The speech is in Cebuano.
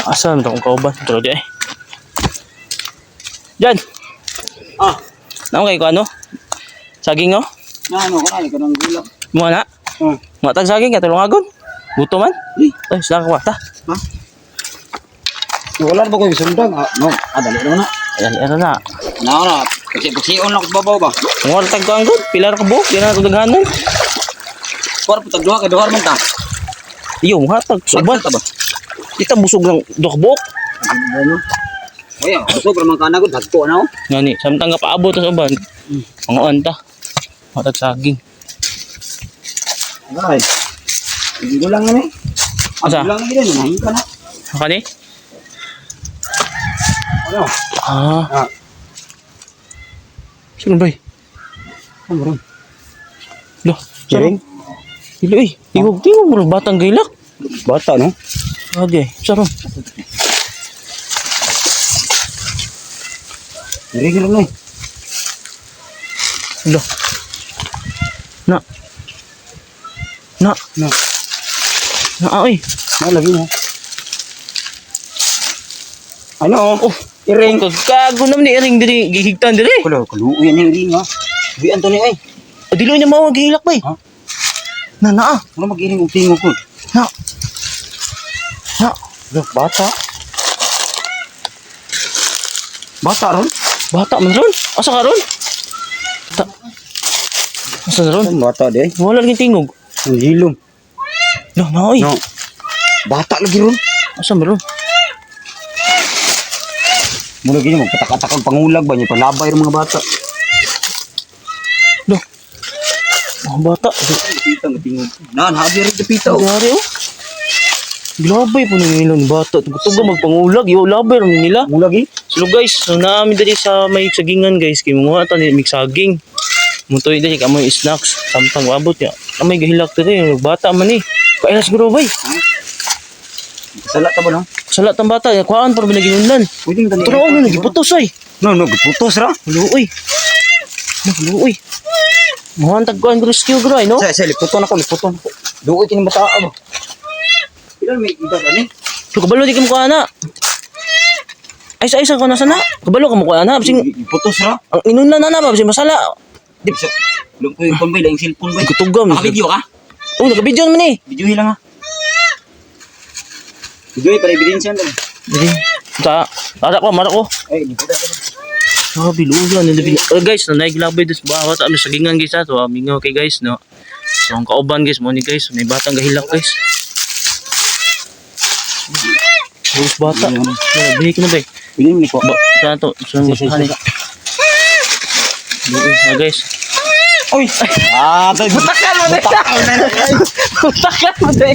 Asa man akong kauban? Turo di ay. Jan! Ah, Naon kay ko ano? Saging oh? Na ano ka na, ikaw ng gulak. Mo na? Oh. Mga tag saging kay tulungagon. Guto man. Eh, Ay, sila ka ta. ha? Wala na ba ko yung sundang? Ah, no. Ah, dali na na. Ayan, ano na. Na na. Kasi pagsiyon lang ko sa babaw ba? Mga tag ko ang good. Pila ra ka buhok, di na ito daghanon. Kuwar po tagduha kay duha man ta. Iyo, mga tag suban. Ta ba? Kita busog lang duha ka buhok. Ano? Oy, busog ra man kana gud dagko na oh. Ngani, samtang nga paabot sa uban. Mga anta. Mga tag saging. Ay. Hindi lang na ni. Asa? Asa? Lang ni na ka na. Kani? Ano? Ah, Ah, sino ba? ano ron? Lo, Kiring? Dili oy. Tingog tingog mo batang gailak. Bata no? Okay, saro. Kiring lang ni. Lo. Na. Na. Na. Na oy. Na lagi mo. Ano? Oh, Iring. Kagago naman ni Iring diri gihigtan diri. Kulo, kaluoy ni iring ha. Di Anthony ay. O dili niya mao gihilak bay. Ha? Na na ah. Ano mag-iring og tingog ko? Na. Na. Look, bata. Bata ron? Bata man ron. Asa ka ron? Ta. Asa na ron? Ang bata di. Wala lagi tingog. Ang hilom. No, na oy. No. Bata lagi ron. Asa man ron? Mula gini magpatak-atak ang pangulag ba niya palabay ron mga bata. Lo. Mga bata. Pita nga tingog. Nan, habi rin pita. Ang gari oh. Glabay po nila ni bata. Tugo magpangulag. Yo, labay rin nila. Pangulag eh. So guys, so namin diri sa may sagingan guys, kay mga ta ni saging. Mutoy diri kamoy snacks, samtang abot ya. Kamay gahilak diri, bata man ni. Kaila siguro bay. Sala ta ba no? Sala tang bata, ya kuhaan para binaginunlan. Pwede tani. Turo ano nagiputos ay. No, no, giputos ra. Luoy. Luoy. Muhan tag kuan rescue gro ay no. Sa sa liputon ako, liputon ako. Duoy kini bata ba. Ilan may edad ani? So, kabalo di ka mo ana. Ay sa isa ko nasa na. Kabalo ka mo ana. Bising Giputos ra. ang inunlan na na ba bising masala. Di sa Lung ko yung kon bay, laing cellphone bay. Gutugam. Naka-video ka? Oh, naka-video naman eh. Video lang ha. Video para ebidensya lang. Dili. Ta, ara ko, mara ko. Ay, di po Grabe, luya nila bin. Oh, guys, no, naiglabay dus ba sa amin sagingan guys ha. So, mingaw kay guys, no. So, ang kauban guys, mo ni guys, may batang gahilak guys. Guys, bata. Grabe ka na ba? Pili mo ni ko. Ba, saan to? Saan Sige, sige, hani? sige. Luoy, ha guys. Oy! Ah, tay Butakan mo na. Butakan mo na.